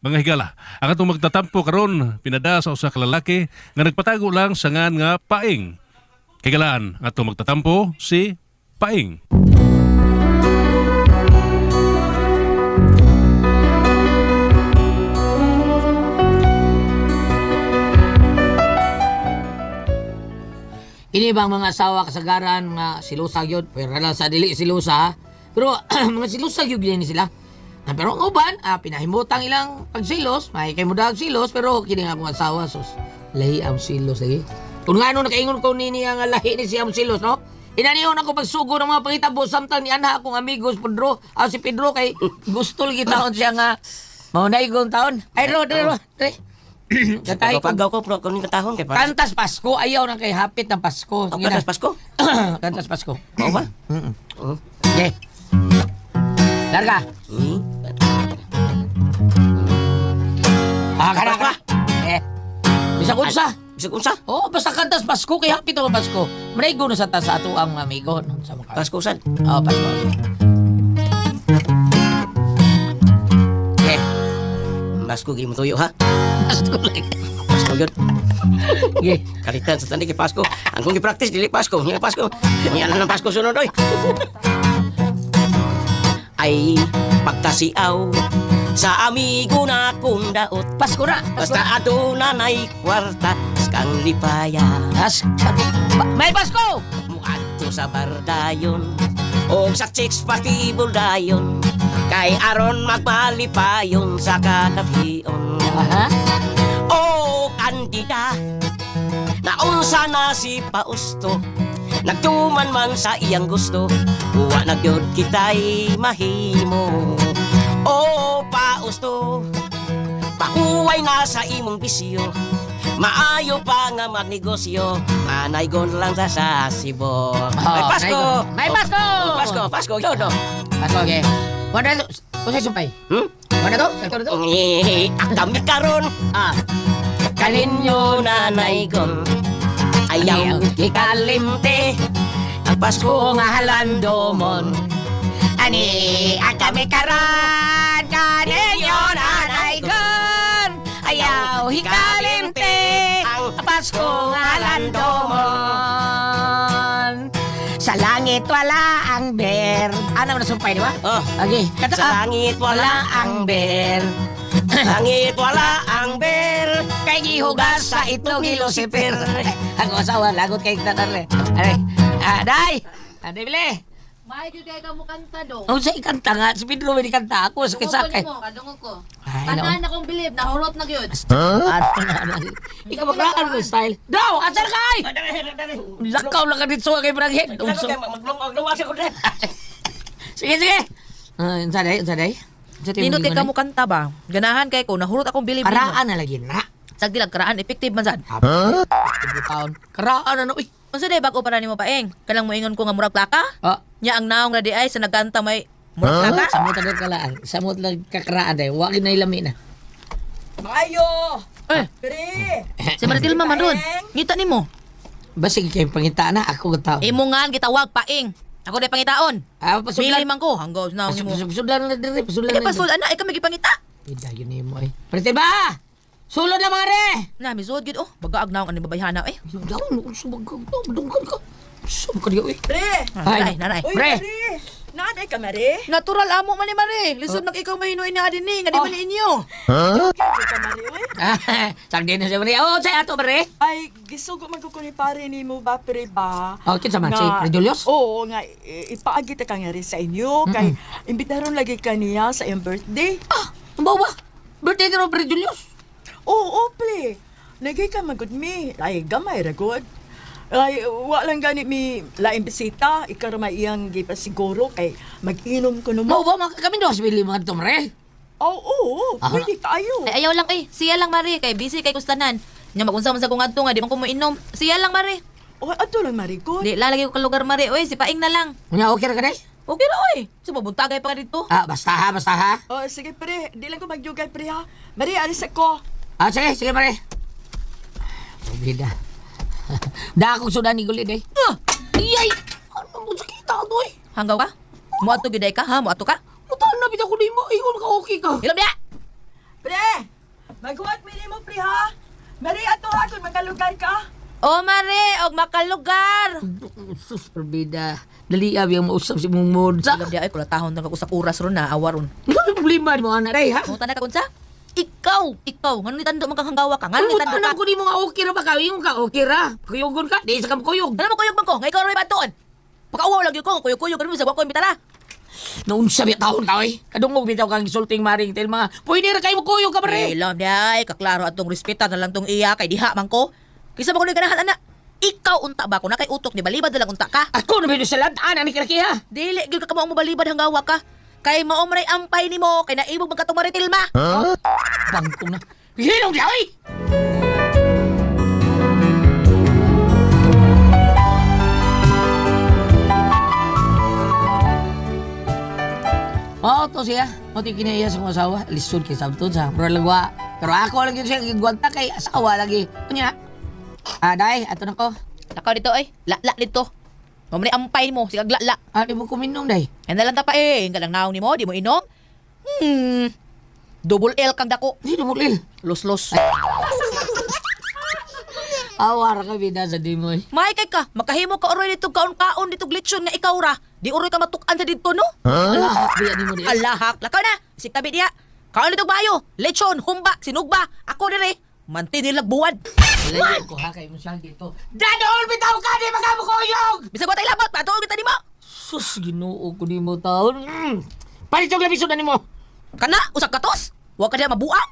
Mga higala, ang atong magtatampo karon pinada sa usa ka lalaki nga nagpatago lang sa ngan nga Paing. Higalaan, ang atong magtatampo si Paing. Ini bang mga asawa kasagaran, mga silusa gyud, pero lang sa dili silusa ha. Pero mga silusa gyud ni sila. Ah, pero ang uban, pinahimutang ilang pagsilos, may kay mudag silos, pero kini nga akong asawa sus. Lahi ang silos lagi. Kung nga ano nakaingon ko nini ang lahi ni siya ang silos, no? Inaniyon ako pagsugo ng mga pangitabo samtang ni anha akong amigos Pedro, si Pedro kay gusto lagi taon siya nga maunay taon. Ay ro, ro, ro. Katay ko Pagaw ko pro kuning katahon kay para. Kantas Pasko, ayaw na kay hapit ng Pasko. Ang Sige na. kantas Pasko. Kantas Pasko. Mao ba? Mm. Oh. Okay. Larga. Ah, kana ka. Eh. Bisag unsa. Bisag unsa? Oh, basta kantas Pasko kay hapit ang Pasko. Manaygo na sa ta sa ato ang amigo no, sa mga. Pasko sad. Oh, Pasko. Okay. Pasko gi mo tuyo ha. Pasko lang. Pasko gyud. Okay. Kalitan sa tani kay Pasko. Ang kung gi-practice dili Pasko, nya Pasko. Nya lang ang Pasko sunod oy. Ay pagkasiaw sa amigo na kong daot. Pasko na. Pasko. Basta aduna nay kwarta kang lipaya. Pasko. May Pasko. Muadto sa bardayon og sa chicks festival dayon kay aron magmalipayon sa kalabion. Aha. O kandida naunsa na si Pausto, nagtuman man sa iyang gusto, wa na gyud kitay mahimo. O Pausto, pahuway na sa imong bisyo, maayo pa nga magnegosyo, manaygon lang sa sasibo. May Oh, Pasko! May Pasko! Oh, Pasko, Pasko, yun oh. Pasko, okay. Wala to. Usa sumpay. Hmm? Wala to? Sakto na to? Eh, Kami karon Ah. kaninyo nanaygon, ayaw ikalimte ang Pasko nga halandomon. Ani ang kami karan kaninyo nanaygon. Ayaw hikalimte ang Pasko nga halandomon. Sa langit wala ang ber. Ano na sumpay, di ba? Oh. Okay. Kata Sa ka. langit Wala wala ang ber. langit wala ang ber. Kay gihugas sa itlog ni Lucifer. Ako asawa, lagot kay tatarle. Aray, ah, day! Aday, bile! May gyud kay ka mo kanta do. Ang sa ikanta nga, si Pedro may ikanta ako sa kisakay. Dungog ko nimo, kadungog ko. Ay, Tanan akong bilib, nahurot na gyud. Ano na, ano. Ikaw magraan mo style. Daw, asal kay! Lakaw lang ka dito kay Braghead. Unso. Magluwas ako dre. Sige, sige. Ah, unsa day, unsa day? Unsa tayo Nindot kay maglingon, ka mo kanta ba? Ganahan kay ko, nahurot akong bilib eh? nimo. Karaan na lagi na. Sagdi lang karaan effective man sad. Huh? Taon. Karaan na, uy. Unsa day bag-o para nimo paeng? Kanang moingon ko nga murag plaka? Ah, Nya ang naong ra di ay sa nagkanta may murag plaka. samot na kalaan. Samot lang kakaraan day. Wa na ilami na. Maayo! Eh, Pre! si Maritilma man ron. Ngita nimo. Basig kay pangita na ako ka tao. Imo nga gitawag paeng. Ako day pangitaon. Ah, pasudlan. Bili man ko hanggaw naong nimo. Pasudlan na diri, pasudlan Eh na. pasud ana ikaw may gipangita. Ida yun nimo eh. Prete ba? Sulod na mga re. Na misuod gid oh, bagaag naong ani babayhana eh. Daw, subag ka, dungkan ka. Subag ka diyo eh. Pre! Naray, naray. Uy, Pre! Pre! Naaday ka, Mare? Natural amo man ni Mare. Lisod nag ikaw mahinuin nga din ni, nga di man ni inyo. Okay ka, Mare, uy? Ah, Sagdi na siya mare. Oh, sa ato mare. Ay, gisugo man ko ko ni pare ni mo ba, pre ba? Oh, kinsa man, si Pre Julius? Oo, nga, ipaagi ta ka nga rin sa inyo. Kay, imbitaron lagi ka niya sa iyong birthday. Ah, ang bawa. Birthday ni Pre Julius. Oo, oo, pre. Nagay ka magud mi. Ay, gamay ra gud. Ay, wa lang gani mi laing bisita. Ikaw ra may iyang gipasiguro kay mag-inom ko Mao no mo. ba mga kami dos bili mga to mare? Oo, oo, Ah. pwede tayo. Ay, ayaw lang eh. Siya lang Mare kay busy kay kustanan. Nya magunsa man sa kong adto nga di man ko moinom. Siya lang Mare. O, ato lang, Mare, gud. Di lalagay ko ka lugar Mare. Oy, si Paing na lang. Unya okay ra ka day? Okay ra oy. So mabuntagay pa ka dito. Ah, basta ha, basta ha. Oh, sige pre, di lang ko magjugay pre ha. Mari, alis ako. Ah, sige, sige mare. Pabida. Da akong sudan ni gulid eh. Ah, iyay. Ano mo sakita to eh? Hanggaw ka? Muadto gyud ay ka ha? Muadto ka? Mutaan na bitaw ko nimo. Ingon ka okay ka. Hilom diha. Pre! Maghuwat mi nimo pre ha. Mari ato ha kung makalugar ka. O mare, og makalugar. Sus, perbida. Dali abi ang mausap si mong mod. Sa, Alam di ay kulatahon nang usap oras ron na awa ron. ano ang problema mo anak day ha? Muta na ka unsa? Ikaw, ikaw, ngano ni tando man kang hanggawa ka? Ngano Ano ni tando tanong ka? ko nimo nga okay ra ba ka? Ingon ka okay ra. Kuyugon ka, di sa ka kuyog. Ngano mo kuyog man ko? Nga ikaw ra may batuon. Pakauwaw lagi ko, kuyog-kuyog ano sa ko imbitara. Naunsa biya taon ka oy. Kadungog bitaw kang insulting maring tel mga. Pwede ra kayo kuyog ka pre. Ilam di ay kaklaro atong respeta na lang tong iya kay diha man ko. Kisa ba ko ganahan ana? Ikaw unta ba ko na kay utok ni balibad na lang unta ka? Ako na bitaw sa ladaan ani kalaki ha. Dili gyud ka kamo ang mobalibad hanggawa ka. Kay mao man ay ampay nimo kay naibog man katong maritil ma. Bangkong na. Hinong di oy. Oo, to siya. Mati kinaiya sa kong asawa. Lisod kay sabton sa. Pero lagwa. Pero ako lang yun siya. Gigwanta kay asawa lagi. Kunya. Ah, day. Ato na ko. Lakaw dito ay, la-la dito. Mao man ay ampay mo, sigag la-la. Ah, di mo kuminom, day. Ay nalang ta pa eh, nga lang naong nimo, di mo inom. Double L kang dako. Hindi mo lil. Los-los. Awara ka bida sa di mo. eh. May kay ka, makahimo ka oroy dito kaon-kaon dito glitson nga ikaw ra. Di oroy ka matuk-an sa dito no? Alahak biya ni mo di. Alahak, lakaw na. Isip tabi diya. Kaon dito bayo, lechon, humba, sinugba. Ako dire. Manti nilag buwad. Layo ko ha kay mo siyang dito. Dadol bitaw ka di makamukuyog. Bisag wa tay labot, patuog kita nimo. Sus, Ginoo ko nimo taon. Palit og labiso na nimo. Kana usa ka tos. Wa ka diya mabuang.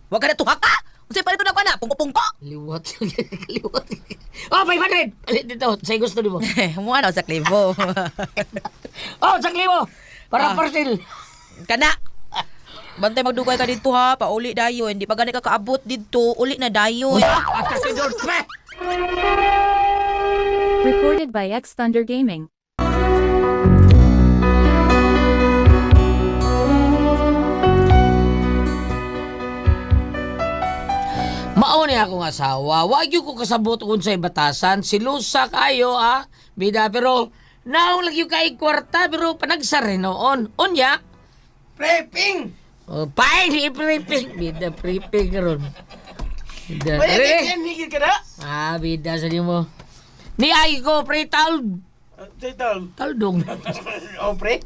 Wa ka diya tuhaka. Unsay palito na ko na, pungko-pungko. Liwat. Liwat. Oh, 500. Palit dito. Sa gusto nimo. Mo na sa klibo. Oh, sa klibo. Para Ah. parcel. Kana. Bantay magdugay ka dito ha, pauli dayon. Di pa gani ka kaabot didto, uli na dayon. Atake door, pre. Recorded by X Thunder Gaming. Mao ni akong asawa. Wa gyud ko kasabot kung sa batasan. Silusa kayo ah. Bida pero naong lagi kay kwarta pero panagsar rin noon. Unya. Preping! Oh, paing di preping. Bida preping karon. Bida. Wala Eh, ka higil ka na? Ah, bida sa nimo. Ni ay ko pre tal Say, tol. taldong. Oh, pre.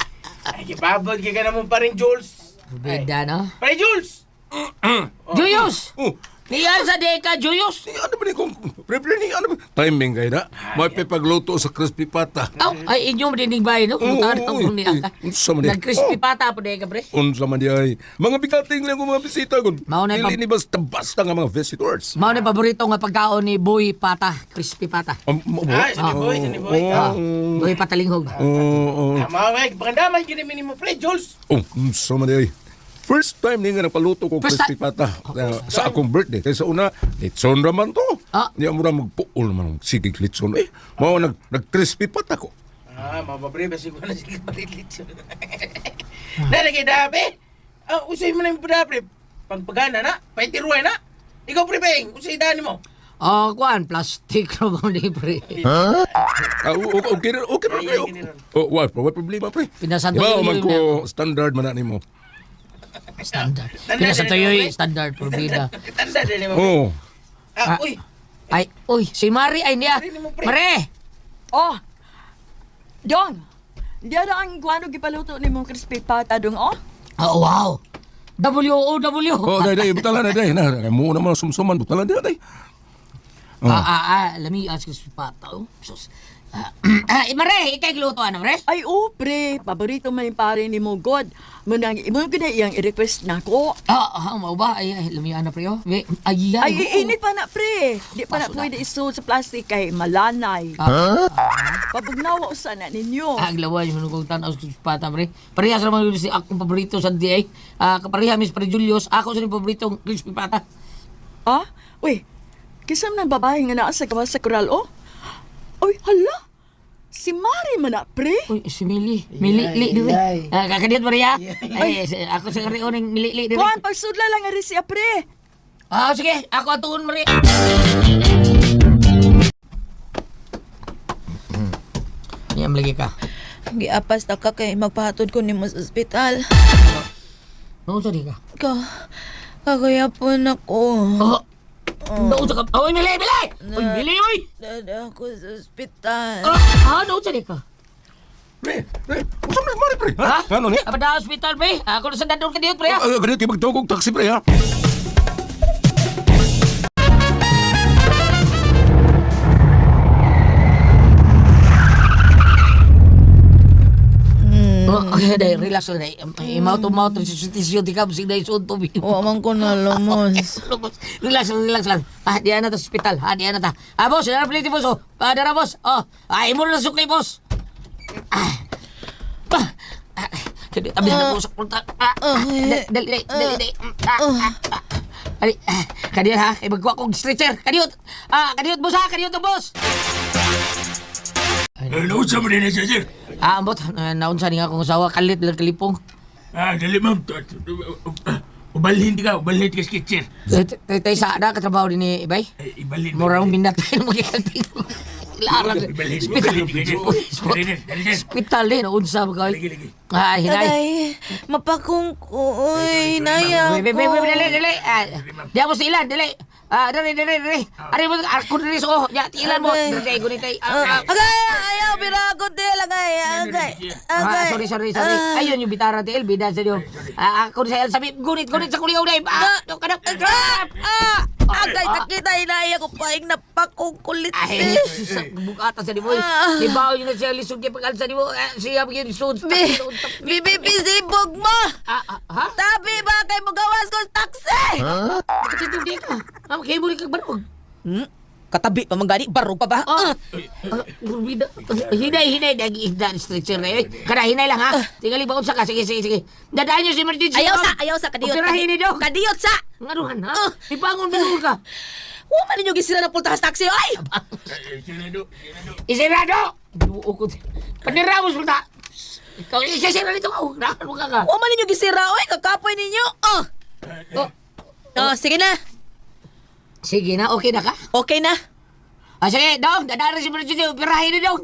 Ay, gibabot ka na mong paring Jules. Bida no. Pre Jules! Juyos. Oh, Niyan sa deka Juyos. ni ano ba ni kung pre pre ni ano ba? Timing kay na. May pagluto sa crispy pata. Aw, ay inyo dinig bay no. Oo, Kung oo, kung niya ka. eh, unsa man di? Nag-crispy Oh. pata po deka pre. Unsa man di ay. Mga bigating lang ang mga bisita gud. Mao na Dili ni basta basta nga mga visitors. Mao na paborito nga pagkaon ni Boy Pata, crispy pata. Mo ba? Ah, si Boy, si Boy. Ah, Oh. Boy Patalinghog. Oh, oh. Tama, eh. Pakandaman gini mo, pre Jules. Oh, unsa man di ay. First time ni nga nagpaluto ko First crispy pata sa akong birthday. Kaysa una, litson ra man to. Ah. Niya mo ra magpuol man sige litson eh. Mao nag nag crispy pata ko. Ah, mga pre, basi ko na sige palit litson. Nalagay dabe. Ah, usay mo na yung pre, pre. Pagpagana na, paitiruay na. Ikaw, pre, Beng, usay dani mo. Oh, kuan plastic ra mo ni pre. Ah, okay, okay, okay, Ay, okay. Oh, wa, wa problema pre. Pinasanto Diba, yun man yun ko standard man na nimo. Standard. Standard Pila sa din tayo'y ako, pre. standard probida. Tanda din mo. pre. Oh. Ah, uy. Ay, uy, si Mari ay niya. Mari nimo, pre. Mare. Oh. Dong. Diya ra ang guano gipaluto nimo crispy pata dong oh. Oh, wow. W O W. Oh, dai dai butalan dai dai. Na, mo na mga sumsuman butalan dai dai. Oh. Ah, ah, ah, lami as crispy pata. Oh, sus. Ah, ah, Mare, ikay gluto ano, Mare? Ay oh, pre, paborito man yung pare nimo god. Munang imo gud na iyang i-request nako. Ah, ah, mao ba? Ay, ay lami ana pre oh. Ay, ay, Ay, iinit pa na pre. Di pa na Paso na. pwede isod sa plastic kay malanay. Ah, Pabugnawa usa na ninyo. Ah, ang lawa yung manugong tanaw sa crispy pata, pre. Parehas naman yun si akong paborito sa DA. Ah, kapareha, Miss Pre Julius. Ako sa ning paboritong crispy pata. Ah, uy. Kisam ng babae nga naa sa gawas sa koral oh. Uy, hala. Si Mari man na pre. Uy, si Mili. Mili, li, dire. Ah, kakadiyot, Maria. Ay, ako sa karion ng Mili, li, dire. Kuan pagsudla lang ari siya pre. Ah, sige. Ako atuon, Maria. Niyam lagi ka. Giapas ta ka kay magpahatod ko nimo sa ospital. Noon sa di ka. Ka. Kagayapon ako. Oh. Naunsa ka? Oy, Mili, Mili! Oy, Mili, oy! Dada ako sa ospital. Ah, ah, naunsa di ka? Pre, pre, unsa man mari pre? Ha? Ano ni? Apa da hospital, pre? Ako na sa dandon ka diyot, pre, ha? Ah, ganito kay magtawag og taxi pre ha. Oh, okay, dai, relax lang, dai. Mouth to mouth resuscitation, di ka, basig dai, suod to. Wa man ko nalumos. Relax lang, relax lang. Ah, di na ta sa ospital. Ah, di na ta. Ah, boss, dara plate, boss. Oh. Ah, dara, boss. Oh, ah, imo na sukli, boss. Ah. Ah. Ah, kadi tabi na ko sa punta. Ah, ah, dali, dali, dali, dali. Ah, ah, ah. Ali, ah, kadiyot ha, kay magkuha kong stretcher. Kadiyot. Ah, kadiyot boss ha, kadiyot boss. Naunsa mo din siya, sir? Ah, ambot, naunsa ni nga akong asawa kalit lang kalipong. Ah, dali ma'am. Ubalhin ka, ubalhin ka sir. Tay sa na katrabaho din ni Ibay. Eh, Ibalhin. Mura mong binatay mo gikalting. Larang. Ibalhin, Hospital. ibalhin ka, sir. Dali, dali, sir. Hospital din, unsa ba Lagi, lagi. Ay, hinay. Aray, mapakong ko. Uy, naya Wait, wait, wait, wait, dali, ko. dali. Ah, di ako sa ilan, dali. Ah, dali, dali, dali. Ari mo, ako dali sa oh. Ya, tiilan mo. Aray. Dali, gunitay. Ah, ah. Agay, ayaw, birago til. Agay, agay, agay. Ah, sorry, sorry, sorry. Ah. Ayun yung bitara ti LB sa iyo. Ah, ako sa sabi, gunit, gunit sa kuliyaw na. Ah, do ka na. Ah, ah, agay, takita, inaya ko paing napakong kulit. Ay, sa bukata sa diboy. Ah. Ibaw yun na siya lisod kay pag-alsa nimo. Ah, siya gyud lisod. Bi, bibipisibog mo! Ah, ah, ha? Tabi ba kay mo gawas ko sa taxi? Bakit ito di ka? Ah, kay mo kag barog. Hmm? Katabi pa man gani, barog pa ba? Ah, ah, gurbida. Hinay, hinay, dagi isda ni stretcher na eh. Kada hinay lang ha. Tingali ba unsa ka? Sige, sige, sige. Dadaan niyo si emergency. Ayaw sa, ayaw sa, kadiyot. Operahin ni dong. Kadiyot sa! Ngaruhan ha? Ah. Ibangon binuol ka. Wa man ninyo gisira na pultahan sa taxi, ay! Sinado, sinado. Isirado! Duo ko. Paniramos mo ta. Ikaw, isisira nito ka. Rakan mo ka ka. Wa man ninyo gisira, oy, kakapoy ninyo. Oh. Oh. Oh, sige na. Sige na, okay na ka? Okay na. Ah, sige, dong, dadaan si emergency. Operahin ni dong.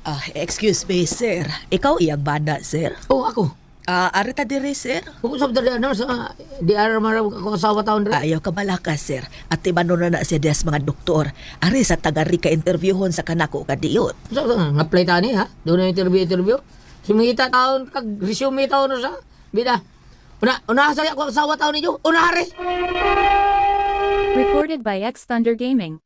Ah, excuse me, sir. Ikaw iyang bana, sir. Oh, ako. Ah, arita dire, sir. Kung usap dali ano sa di ara mara ako asawa taon dre. Ayaw ka balaka, sir. At timano na na siya des mga doktor. Ari sa tagari ka interviewhon sa kanako kadiyot. Sa nga-apply ta ni ha. Doon na interview interview. Sumita taon kag resume taon sa bida. Una una sa ako asawa taon ninyo. Una hari. Recorded by X Thunder Gaming.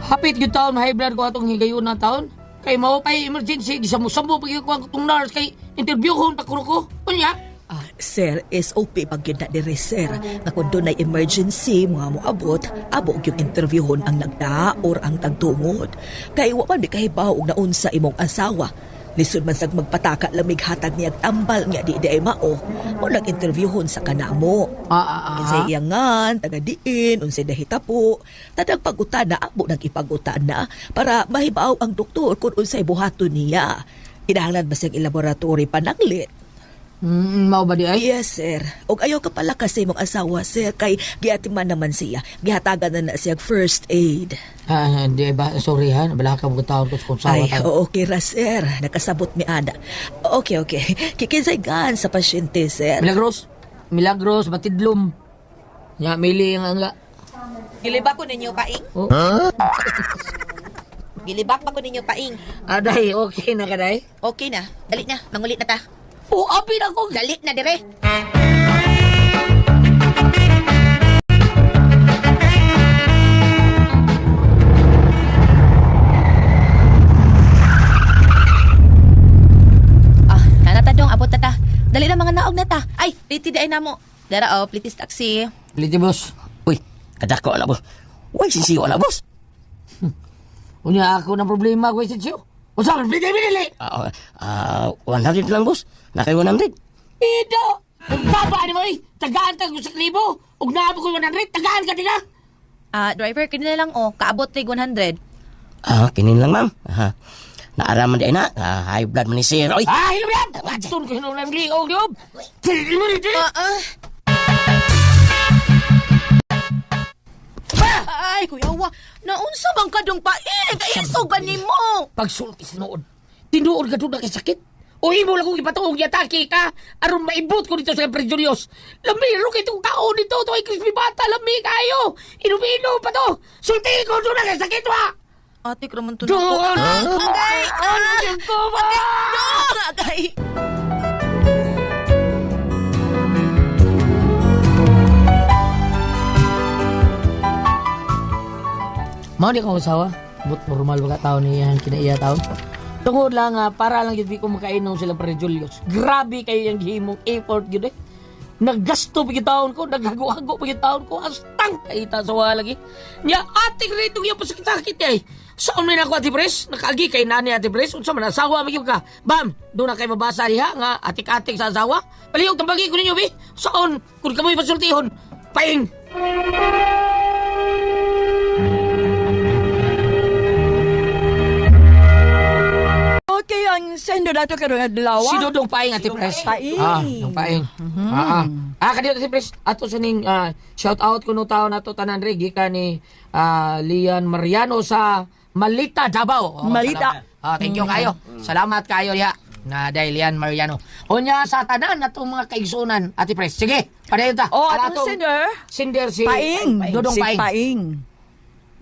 Hapit gyud taon high blood ko atong higayon na taon. Kay mao pay emergency gisambo-sambo pag ko ang atong nurse kay interview ko pa ko. Unya. Ah, sir, SOP pag yun na dire, sir. Nga kung doon ay emergency, mga moabot, abo yung interviewhon ang nagda or ang tagtungod. Kay wa man di kahibaw og naunsa imong asawa. Lisod man sag magpataka lamig hatag niyag tambal nga di di ay mao. Mo lang interviewhon sa kanamo. Ah, ah, ah. Unsay iyangan, taga diin, unsay nahitapo. Tadag pagutana, abo nang ipagutana para mahibaw ang doktor kung unsay buhaton niya. Kinahanglan ba siyang ilaboratory pananglit? Mao ba di ay? Yes, sir. Og ayaw ka pala kasi mong asawa, sir, kay giatiman naman siya. Gihatagan na na siya first aid. Ah, di ba sorry ha, bala ka mo taon ko sa asawa Ay, taon. okay ra, sir. Nakasabot mi ana. Okay, okay. Kikinsay gan sa pasyente, sir. Milagros. Milagros batidlom. Nya mili ang angga. Gilibak ko ninyo paing. Oh. Gilibak pa ko ninyo paing. Aday, okay na kaday. Okay na. Dali na. Mangulit na ta. Oh, apin ako. Dali na dire. Ah, nana ta dong, abot na ta. Dali na mga naog na ta. Ay, pliti di ay namo. Dara oh, plitis taxi. Liti boss. Uy, kadako ala boss. Uy, sinsiyo ala boss. Unya ako ng problema ko sa siyo. Unsa man pliti binili? Ah, ah, 100 lang boss. Nakay 100. Ido. Ang baba ni mo eh. Tagaan ka sa libo. Ug naabot ko 100, tagaan ka tiga. Ah, driver kini na lang oh, kaabot tig 100. Ah, kinin lang ma'am. Ah, naaraman di ay na. Ah, high blood man ni sir. Oy. Ah, hilom yan. Tun ko hilom lang liog liog. Dili mo dili. Ah, ah. Ay, kuya wa, naunsa man ka dong paing, kaisog ba nimo? Pagsulti sa nood. Tinuod ka doon na kay sakit. O imo lang kong ipatuog yatake ka aron maibot ko dito sa Prejulios. Lamiro kay itong kaon dito. Ito ay crispy bata. Lami kayo. Inom-inom pa to. Sulti ko doon na kay sakit wa. Ate, kraman to Doon! na ko. Agay! Ano yung ko ba? Dong! Agay! Mao di ko asawa. But normal ba ka tao niya ang kinaiya tao? Tungod lang nga, para lang yun ko makainom sila pre Julius. Grabe kayo yung gihimong effort yun eh. Naggasto pa yung taon ko, naghago-hago pa yung taon ko, astang kaita sa wala lagi. Nya, ating rito yung pasakit-sakit eh. Saan may nako, Ate Pres? Nakaagi kay nani, Ate Pres. Unsa man, asawa magyud ka. Bam, doon na kay mabasa diha nga atik-atik sa asawa. Palihog tambagi ko ninyo, bi. Saan? Kung kamoy pasultihon, paing! Okay, ang sendo nato karong adlaw. Si Dodong Paing, Ate Pres. Paing. Ah, Dodong Paing. Kadiyo Ate Pres. Ato sa ning shout out kuno tao nato tanan re gikan ni Lian Mariano sa Malita, Davao. Oh, Malita. salamat. Thank you kayo. Salamat kayo diha na dahil Lian Mariano. Unya sa tanan natong mga kaigsunan, Ate Pres. Sige, padayon ta. Oh, Ala atong sender. Sender si Paing. Dodong Si Paing. Paing.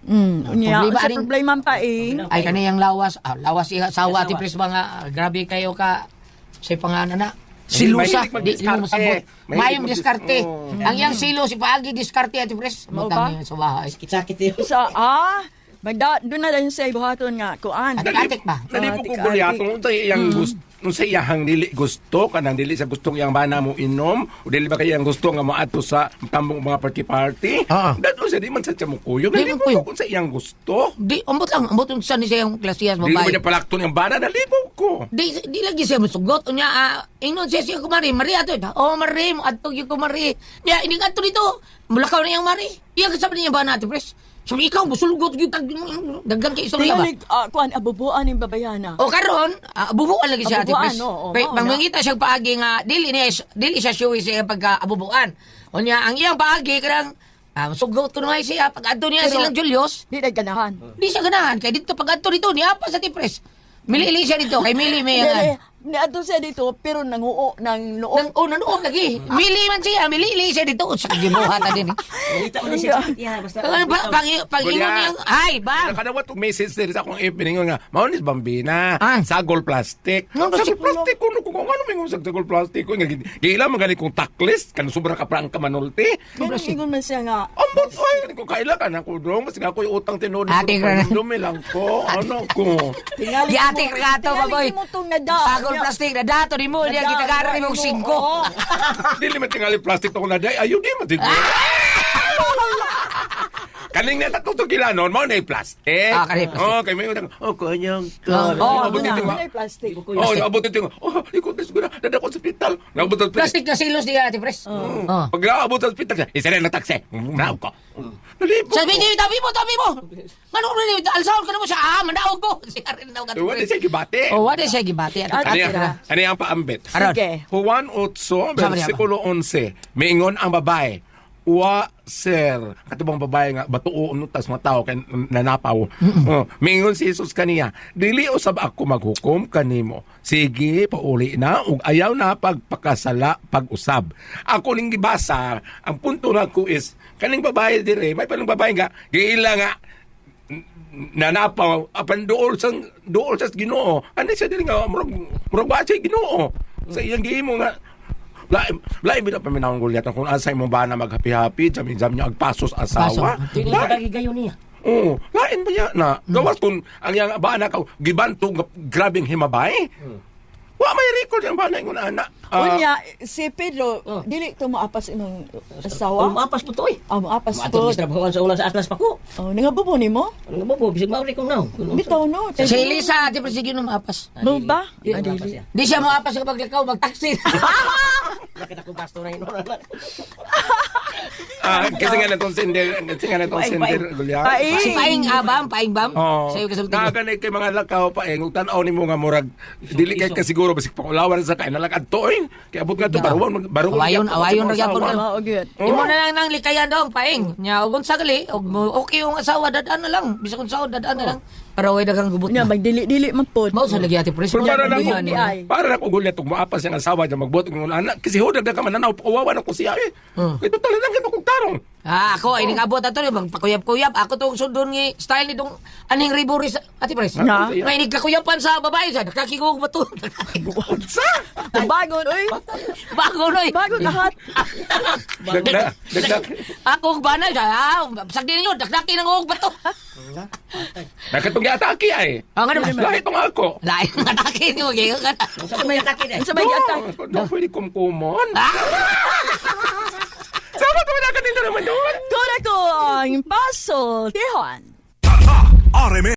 Unya, Problema sa aning- problema ang Paing. Ay kaniyang lawas, lawas iha sawa Ate Pres mga grabe kayo ka sa pangalan na. Silusa, Mahilig di mo masabot. magdiskarte. Mayong Mahilig diskarte. Oh. Ang iyang silo, si paagi diskarte Ate Pres. Mao ba? Butang niya sa bahay. Sakit yun. Sa magda doon na din sa buhaton nga kuan. Atik-atik ba? Nalipok ko Atik-atik. gulyato unsa iyang gusto unsa iyahang dili gusto kanang dili sa gustong iyang bana mo inom o dili ba kay iyang gusto nga moadto sa tambong mga party-party. Ah. Dadto siya di man sa siya mo kuyog. Di man Nalipok kuyog. ko kung sa iyang gusto. Di, ambot lang, ambot yung sa ni siya yung klasiyas Dili ba babae. niya palakton iyang bana nalipok ko. Di lagi siya musugot. Unya, ingnon siya siya kumari, Maria ato. Oh, Mari, adto gyud ko Mari. Nya, ining adto dito. Mulakaw na iyang Mari. Iya kasama niya ba na Ate Pres? Sabi ikaw, musulgot gyud tag daghan kay istorya ba? Tingali kuan abubuan ning babayana. O karon, abubuan lagi siya Ate Abubuan, Pres. oo, Kay mao na. mangita siya paagi nga dili niya dili siya sure sa iyang pagka-abubuan. Unya ang iyang paagi kanang sugot ko naman siya pag adto niya Pero- silang Julius, Di na ganahan. di siya ganahan kay dito pag adto dito niya pa sa Ate Pres. Milili siya dito kay Mili may Dili, ang niadto siya dito pero nanguo ng noo. nang oh nanuog lagi. Mili man siya, milili siya dito sa gibuhat na din. eh. Malita mo na siya sakit niya. Basta. Pag pag pag ingon Goliath. niya, ay ba. Nakadawat og message diri sa akong FB ningon nga mao ni Bambina Ah. sagol plastic. Ano ba Sagol plastic kuno ko kung ano mingon sa sagol plastic ko nga giila man gani kong taklis kan sobra ka prangka manulti. Ganun ingon man siya nga. Ambot oy ko kaila ka na ko dong kasi ako yung utang tinuod Ate, ko dumi lang ko ano ko. Tingali Di ate kagato baboy. Tingali mo tong nada. Sagol plastic na dato ni mo niya gitagaran ni mong singko. Oo. Dili man tingali plastic to ko na day ayo di man siguro. Kaning na tatlo to kilanon mao na yung plastic. Ah, kani plastic. Oh, kay may utang. Oh, kanyang ka. Oh, Abot na, ito nga. na plastic. Oh, abot ito nga. Oh, ikot na siguro. Dada ko sa ospital. Naabot sa ospital. Plastic na silos niya Ate Pres. Oh. Pag naabot sa ospital siya, isa na taxi. Naog ko. Nalipok Sabi ko. niya, tabi mo, tabi mo. Manong rin, alsaon ka na mo siya. Manaog ko. Siya rin daw ka. Wala siya gibati. Oh, wala siya gibati. Ate Ate Ano Pres. yan? Ano yung paambit? Aron. Sige. Juan 8, Sabi niya ba? versikulo 11. Miingon ang babae. Wa sir. Katubang babae nga batuo tas mga tao kay nanapaw. Oh, miingon si Jesus kaniya, dili usab ako maghukom kanimo. Sige, pauli na ug ayaw na pagpakasala pag-usab. Ako ning gibasa, ang punto nako is kaning babae dire, may panong babae nga giila nga nanapaw apan duol sa Ginoo. Ano siya dili nga murag murag wa siya Ginoo. Sa iyang gihimo nga lain lain bitaw paminawang gulyat kung asa imong bana maghappy-happy jam jam niya agpasos asawa. Dili Lain- ka gayon niya. Oo, lain ba niya na? Gawas kung ang iyang bana ka gibanto nga grabeng himabay. Wa may record ang bana ingon ana. Unya, si Pedro, dili to maapas imong asawa. Umapas po to eh. Ah, maapas Maatong po. sa trabahoan sa ulan sa Atlas pa ko. Oh, nangabubo nimo? Ano ba po? Bisag mauri kong now. Bitaw no. Si Elisa, Ate Pres, sige nung maapas. Mo ba? Di, maapas siya. Di siya maapas kapag lakaw, magtaksi. Nakita ko pastor na yun. Ah, kasi nga natong sender, kasi nga natong sender, Gulya. Paing. Si Paing Abam, Paing Bam. Oh, Sa'yo kasulti. Nakaganay kay mga lakaw pa eh. Tan-aw nimo nga murag dili kay kasiguro basig pakulawan sa kay nalakad to eh. Kay abot nga to baruwan baruwan. Awayon, awayon ra gyapon ka. Mao gyud. Imo na lang nang likayan dong, Paing. Nya og unsa gali, og okay yung asawa dadaan na lang. Bisag unsa dadaan na lang. Para way daghang gubot Nya na. magdili-dili man pod. Mao sa lagi ati pres. Pero para na Di ko, ay. para na ko gulyat ug moapas siyang asawa niya magbuot og anak kasi hudag na ka mananaw pakuwawa na ko siya eh. Kay total lang kay kog tarong. Ah, ako ay ningabot ato ni magpakuyap-kuyap. Ako tong sundon ni style ni dong aning riboris ati pres. Na? May nagkakuyapan sa babae sa nakakigog ba to? Sa? Bagon oy. Bago noy. Bago lahat. Dagda, dagda. Ako og banay sa ah, sagdi ninyo dakdaki nang og bato. Nakatong giatake ay. Ah, nga naman. Lahi tong ako. Lain ang atake niyo kay ka. Sa may atake na. Sa may giatake. No, pwede kumkumon. Ah! Sama ka man naman doon. Kura ko ang pasultihan. RMN.